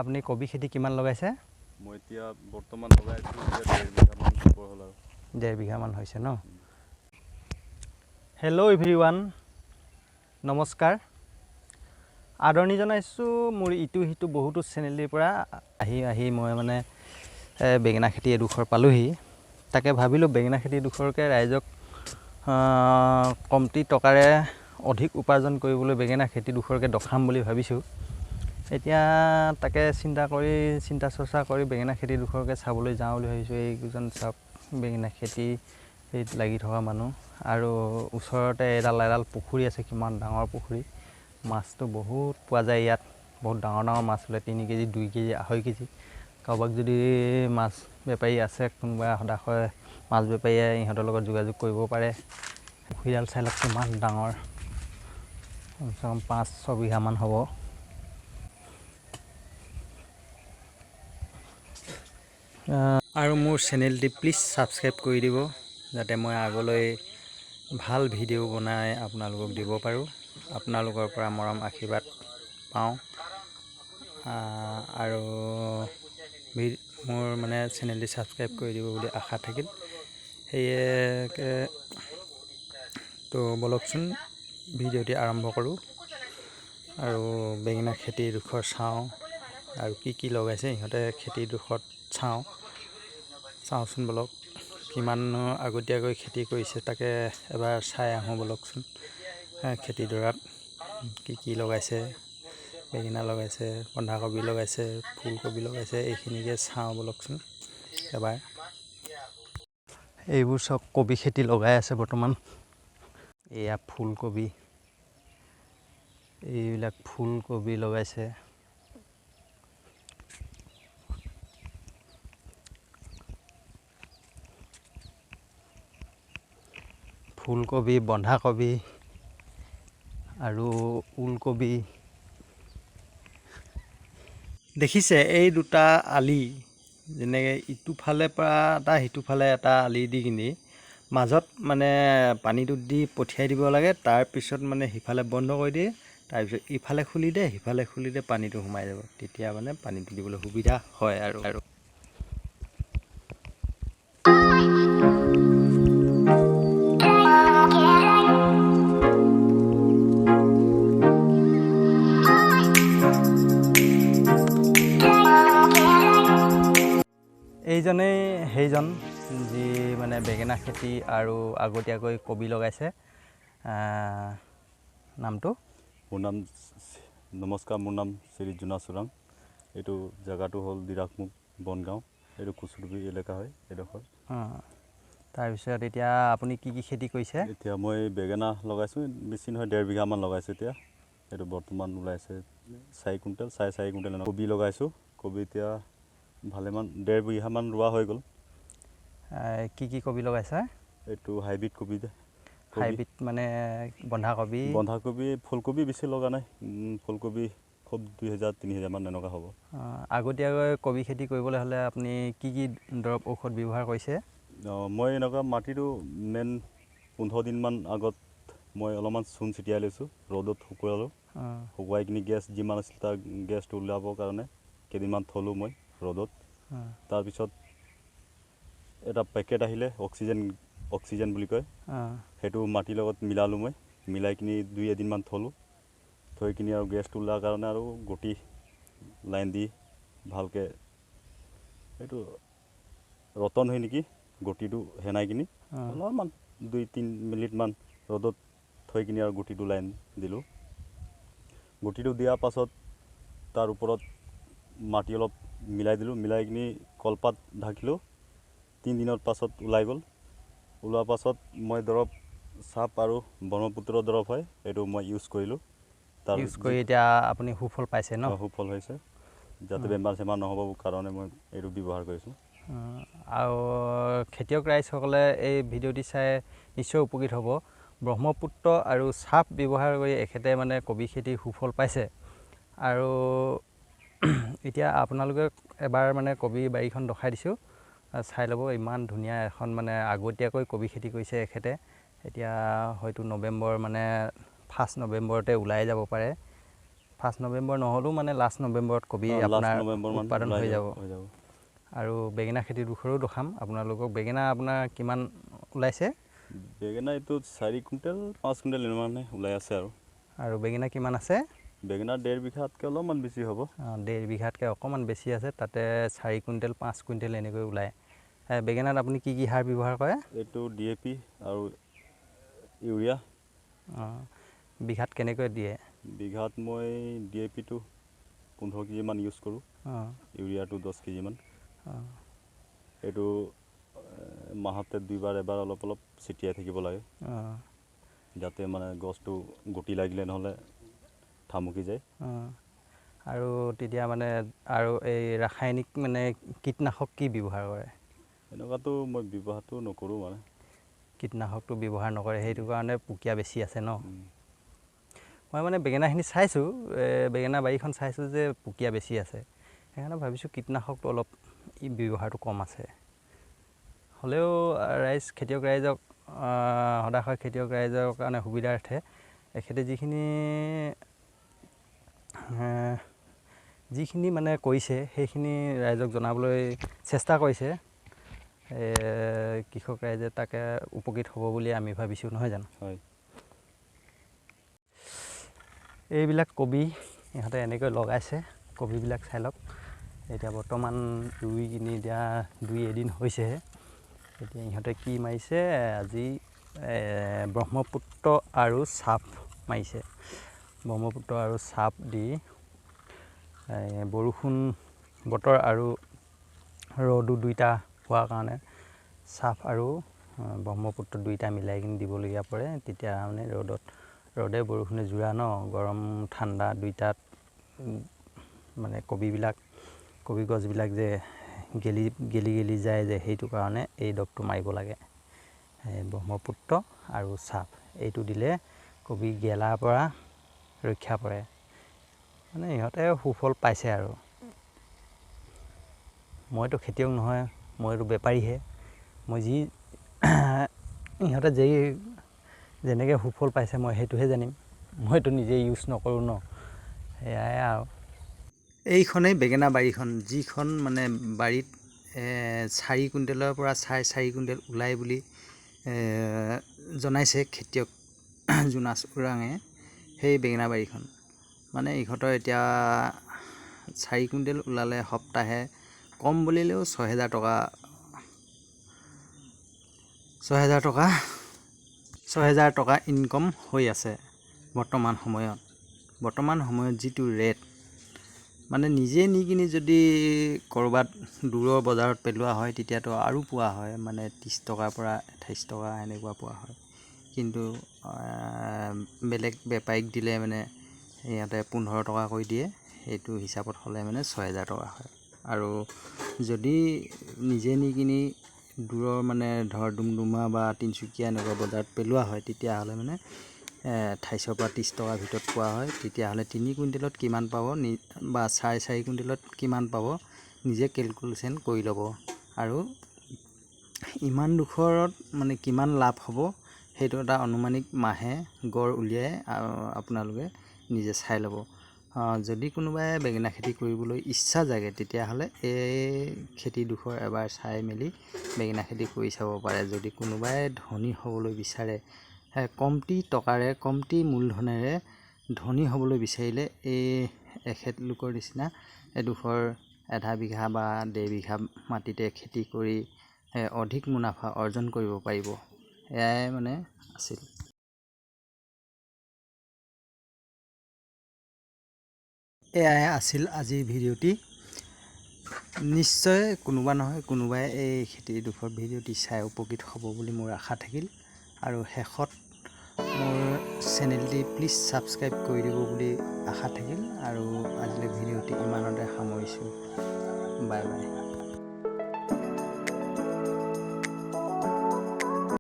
আপুনি কবি খেতি কিমান লগাইছে? মই এতিয়া বৰ্তমান লগাইছোঁ 1.5 বিঘামান ওপৰ হ'ল আৰু 1.5 বিঘামান হৈছে ন। হেল্ল' এভৰিৱান, নমস্কাৰ। আদৰণি জনাইছোঁ মোৰ ইটো সিটো বহুতো চেনেলৰ পৰা আহি আহি মই মানে বেঙেনা খেতি এডোখৰ পালোহি। তাকে ভাবিলোঁ বেঙেনা খেতি এডোখৰকে ৰাইজক কমটি টকাৰে অধিক উপাৰ্জন কৰিবলৈ বেঙেনা খেতি ডোখৰকে দেখাম বুলি ভাবিছোঁ। এতিয়া তাকে চিন্তা চৰ্চা কৰি বেঙেনা খেতি ডোখৰকে চাবলৈ যাওঁ বুলি ভাবিছোঁ। এইকেইজন চাওক বেঙেনা খেতি লাগি থকা মানুহ, আৰু ওচৰতে এডাল এডাল পুখুৰী আছে, কিমান ডাঙৰ পুখুৰী। মাছটো বহুত পোৱা যায় ইয়াত, বহুত ডাঙৰ ডাঙৰ মাছ ওলায়, 3 কেজি 2 কেজি 2.5 কেজি। কাৰোবাক যদি মাছ বেপাৰী আছে, কোনোবা সদাশয় মাছ বেপাৰীয়ে ইহঁতৰ লগত যোগাযোগ কৰিব পাৰে। পুখুৰীডাল চাই লওক কিমান ডাঙৰ, কমচে কম 5-6 বিঘামান হ'ব। আৰু মোৰ চেনেলটি প্লিজ ছাবস্ক্ৰাইব কৰি দিব, যাতে মই আগলৈ ভাল ভিডিঅ' বনাই আপোনালোকক দিব পাৰোঁ, আপোনালোকৰ পৰা মৰম আশীৰ্বাদ পাওঁ। আৰু মোৰ মানে চেনেলটি ছাবস্ক্ৰাইব কৰি দিব বুলি আশা থাকিল। সেয়ে তো বলকচোন ভিডিঅ'টি আৰম্ভ কৰোঁ আৰু বেঙেনা খেতিডোখৰ চাওঁ আৰু কি কি লগাইছে ইহঁতে খেতিডোখৰত চাওঁ। চাওঁচোন বলক কিমান আগতীয়াকৈ খেতি কৰিছে, তাকে এবাৰ চাই আহোঁ বলকচোন। খেতিডৰাত কি কি লগাইছে, বেঙেনা লগাইছে, বন্ধাকবি লগাইছে, ফুলকবি লগাইছে, এইখিনিকে চাওঁ বলকচোন এবাৰ। এইবোৰ চব কবি খেতি লগাই আছে বৰ্তমান। এয়া ফুলকবি, এইবিলাক ফুলকবি লগাইছে। ফুলকবি, বন্ধাকবি আৰু ওলকবি। দেখিছে এই দুটা আলি, যেনেকৈ ইটোফালে পৰা এটা সিটোফালে এটা আলি দি কিনি মাজত মানে পানীটো দি পঠিয়াই দিব লাগে। তাৰপিছত মানে সিফালে বন্ধ কৰি দিয়ে, তাৰপিছত ইফালে খুলি দিয়ে, সিফালে খুলি দিয়ে, পানীটো সোমাই যাব। তেতিয়া মানে পানীটো দিবলৈ সুবিধা হয়। আৰু এইজনেই সেইজন যি মানে বেঙেনা খেতি আৰু আগতীয়াকৈ কবি লগাইছে। নামটো? মোৰ নাম, নমস্কাৰ, মোৰ নাম শ্ৰী জোনা চোৰাং। এইটো জেগাটো হ'ল ডিৰাকমুখ বনগাঁও, এইটো কুচুডুবি এলেকা হয় এইডোখৰ। তাৰপিছত এতিয়া আপুনি কি কি খেতি কৰিছে? এতিয়া মই বেঙেনা লগাইছোঁ, বেছি নহয় 1.5 বিঘামান লগাইছোঁ এতিয়া। এইটো বৰ্তমান ওলাইছে 4 কুইণ্টেল, 4.5 কুইণ্টেল। কবি লগাইছোঁ, কবি এতিয়া ভালেমান 1.5 বিঘামান ৰোৱা হৈ গ'ল। কি কি কবি লগাইছা? এইটো হাইব্ৰিড কবি। হাইব্ৰিড মানে বন্ধাকবি? বন্ধাকবি, ফুলকবি বেছি লগা নাই, ফুলকবি খুব 2000 3000 মান এনেকুৱা হ'ব। আগতীয়াকৈ কবি খেতি কৰিবলৈ হ'লে আপুনি কি কি দৰৱ ঔষধ ব্যৱহাৰ কৰিছে? মই এনেকুৱা মাটিটো মেইন 15 দিনমান আগত মই অলপমান চূণ ছটিয়াই লৈছোঁ, ৰ'দত শুকুৱালোঁ, শুকুৱাই কিনি গেছ যিমান আছিল তাৰ গেছটো ওলাবৰ কাৰণে কেইদিনমান থ'লোঁ মই ৰ'দত। তাৰপিছত এটা পেকেট আহিলে অক্সিজেন বুলি কয়, সেইটো মাটিৰ লগত মিলালোঁ মই, মিলাই কিনি 2 এদিনমান থ'লোঁ, থৈ কিনি আৰু গেছটো ওলোৱাৰ কাৰণে আৰু গুটি লাইন দি ভালকৈ এইটো ৰতন হয় নেকি গুটিটো সেনাই কিনি অলপমান 2-3 মিনিটমান ৰ'দত থৈ কিনি আৰু গুটিটো লাইন দিলোঁ। গুটিটো দিয়াৰ পাছত তাৰ ওপৰত মাটি অলপ মিলাই দিলোঁ, মিলাই কিনি কলপাত ঢাকিলোঁ। 3 দিনৰ পাছত ওলাই গ'ল। ওলোৱাৰ পাছত মই দৰৱ চাপ আৰু ব্ৰহ্মপুত্ৰৰ দৰৱ হয় এইটো মই ইউজ কৰিলোঁ। তাৰ ইউজ কৰি এতিয়া আপুনি সুফল পাইছে ন? সুফল হৈছে, যাতে বেমাৰ চেমাৰ নহ'ব কাৰণে মই এইটো ব্যৱহাৰ কৰিছোঁ। আৰু খেতিয়ক ৰাইজসকলে এই ভিডিঅ'টি চাই নিশ্চয় উপকৃত হ'ব। ব্ৰহ্মপুত্ৰ আৰু চাপ ব্যৱহাৰ কৰি এখেতে মানে কবি খেতিৰ সুফল পাইছে। আৰু এতিয়া আপোনালোকে এবাৰ মানে কবি বাৰীখন দেখাই দিছোঁ, চাই ল'ব। ইমান ধুনীয়া এখন মানে আগতীয়াকৈ কবি খেতি কৰিছে এখেতে। এতিয়া হয়তো নৱেম্বৰ মানে ফাৰ্ষ্ট নৱেম্বৰতে ওলাই যাব পাৰে। ফাৰ্ষ্ট নৱেম্বৰ নহ'লেও মানে লাষ্ট নৱেম্বৰত কবি লাষ্ট আপোনাৰ নৱেম্বৰ মান উৎপাদন ওলাই হৈ যাব। হৈ যাব। আৰু বেঙেনা খেতিৰ দুখৰো দেখাম আপোনালোকক। বেঙেনা আপোনাৰ কিমান ওলাইছে? বেঙেনা এইটো 4 কুইণ্টেল 5 কুইণ্টেল ইমানে ওলাই আছে। আৰু আৰু বেঙেনা কিমান আছে? বেঙেনা 1.5 বিঘাতকৈ অলপমান বেছি হ'ব। 1.5 বিঘাতকৈ অকণমান বেছি আছে, তাতে 4 কুইণ্টেল 5 কুইণ্টেল এনেকৈ ওলায়। বেঙেনাত আপুনি কি কি সাৰ ব্যৱহাৰ কৰে? এইটো DAP আৰু ইউৰিয়া। বিঘাত কেনেকৈ দিয়ে? বিঘাত মই DAPটো 15 কেজিমান ইউজ কৰোঁ, ইউৰিয়াটো 10 কেজিমান। এইটো মাহতে দুইবাৰ এবাৰ অলপ অলপ ছিটিয়াই থাকিব লাগে, যাতে মানে গছটো গুটি লাগিলে নহ'লে থামুকি যায়। আৰু তেতিয়া মানে আৰু এই ৰাসায়নিক মানে কীটনাশক কি ব্যৱহাৰ কৰে? এনেকুৱাতো মই ব্যৱহাৰটো নকৰোঁ, মানে কীটনাশকটো ব্যৱহাৰ নকৰে, সেইটো কাৰণে পুকীয়া বেছি আছে ন। মই মানে বেঙেনাখিনি চাইছোঁ, বেঙেনা বাৰীখন চাইছোঁ যে পুকীয়া বেছি আছে, সেইকাৰণে ভাবিছোঁ কীটনাশকটো অলপ ব্যৱহাৰটো কম আছে। হ'লেও ৰাইজ, খেতিয়ক ৰাইজক, সদাশয় খেতিয়ক ৰাইজৰ কাৰণে সুবিধাৰ্থে এখেতে যিখিনি মানে কৰিছে সেইখিনি ৰাইজক জনাবলৈ চেষ্টা কৰিছে। কৃষক ৰাইজে তাকে উপকৃত হ'ব বুলি আমি ভাবিছোঁ, নহয় জানো? হয়। এইবিলাক কবি ইহঁতে এনেকৈ লগাইছে, কবিবিলাক চাই লওক। এতিয়া বৰ্তমান ৰুই কিনি এতিয়া 2 এদিন হৈছেহে। এতিয়া ইহঁতে কি মাৰিছে আজি, ব্ৰহ্মপুত্ৰ আৰু চাপ মাৰিছে। ব্ৰহ্মপুত্ৰ আৰু চাপ দি বৰষুণ বতৰ আৰু ৰ'দো দুইটা হোৱাৰ কাৰণে চাফ আৰু ব্ৰহ্মপুত্ৰ দুইটা মিলাই কিনি দিবলগীয়া পৰে। তেতিয়া মানে ৰ'দে বৰষুণে জোৰা ন, গৰম ঠাণ্ডা দুইটাত মানে কবি গছবিলাক যে গেলি গেলি গেলি যায় যে, সেইটো কাৰণে এই দৰৱটো মাৰিব লাগে। এই ব্ৰহ্মপুত্ৰ আৰু চাফ এইটো দিলে কবি গেলাৰ পৰা ৰক্ষা পৰে। মানে ইহঁতে সুফল পাইছে। আৰু মইতো খেতিয়ক নহয়, মইতো বেপাৰীহে। মই যি ইহঁতে যেনেকৈ সুফল পাইছে মই সেইটোহে জানিম, মইতো নিজে ইউজ নকৰোঁ ন, সেয়াই আৰু। এইখনেই বেঙেনা বাৰীখন, যিখন মানে বাৰীত 4 কুইণ্টেলৰ পৰা 4.5 কুইণ্টেল ওলায় বুলি জনাইছে খেতিয়ক জোনাছ ওৰাঙে। সেই বেঙেনা বাৰীখন মানে ইহঁতৰ এতিয়া 4 কুইণ্টেল ওলালে সপ্তাহে কম বুলিলেও 6000 টকা, 6000 টকা, 6000 টকা ইনকম হৈ আছে বৰ্তমান সময়ত। বৰ্তমান সময়ত যিটো ৰেট, মানে নিজে নি কিনি যদি ক'ৰবাত দূৰৰ বজাৰত পেলোৱা হয় তেতিয়াতো আৰু পোৱা হয়, মানে 30 টকাৰ পৰা 28 টকা এনেকুৱা পোৱা হয়। কিন্তু বেলেগ বেপাৰীক দিলে মানে সিহঁতে 15 টকা কৰি দিয়ে, সেইটো হিচাপত হ'লে মানে 6000 টকা হয়। আৰু যদি নিজে নি কিনি দূৰৰ মানে ধৰ ডুমডুমা বা তিনিচুকীয়া এনেকুৱা বজাৰত পেলোৱা হয় তেতিয়াহ'লে মানে 28ৰ পৰা 30 টকাৰ ভিতৰত পোৱা হয়। তেতিয়াহ'লে 3 কুইণ্টেলত কিমান পাব বা 4.5 কুইণ্টেলত কিমান পাব নিজে কেলকুলেশ্যন কৰি ল'ব। আৰু ইমান ডোখৰত মানে কিমান লাভ হ'ব সেইটো এটা আনুমানিক মাহে গড় উলিয়াই আপোনালোকে নিজে চাই ল'ব। যদি কোনোবাই বেঙেনা খেতি কৰিবলৈ ইচ্ছা জাগে তেতিয়াহ'লে এই খেতিডোখৰ এবাৰ চাই মেলি বেঙেনা খেতি কৰি চাব পাৰে। যদি কোনোবাই ধনী হ'বলৈ বিচাৰে, কমটি টকাৰে কমটি মূলধনেৰে ধনী হ'বলৈ বিচাৰিলে এই এখেতলোকৰ নিচিনা এডোখৰ আধা বিঘা বা 1.5 বিঘা মাটিতে খেতি কৰি অধিক মুনাফা অৰ্জন কৰিব পাৰিব। এয়াই মানে আছিল। এয়াই আছিল আজিৰ ভিডিঅ'টি। নিশ্চয় কোনোবা নহয় কোনোবাই এই খেতিডোখৰ ভিডিঅ'টি চাই উপকৃত হ'ব বুলি মোৰ আশা থাকিল। আৰু শেষত মোৰ চেনেলটি প্লিজ ছাবস্ক্ৰাইব কৰি দিব বুলি আশা থাকিল। আৰু আজিলৈ ভিডিঅ'টি ইমানতে সামৰিছোঁ। Bye bye.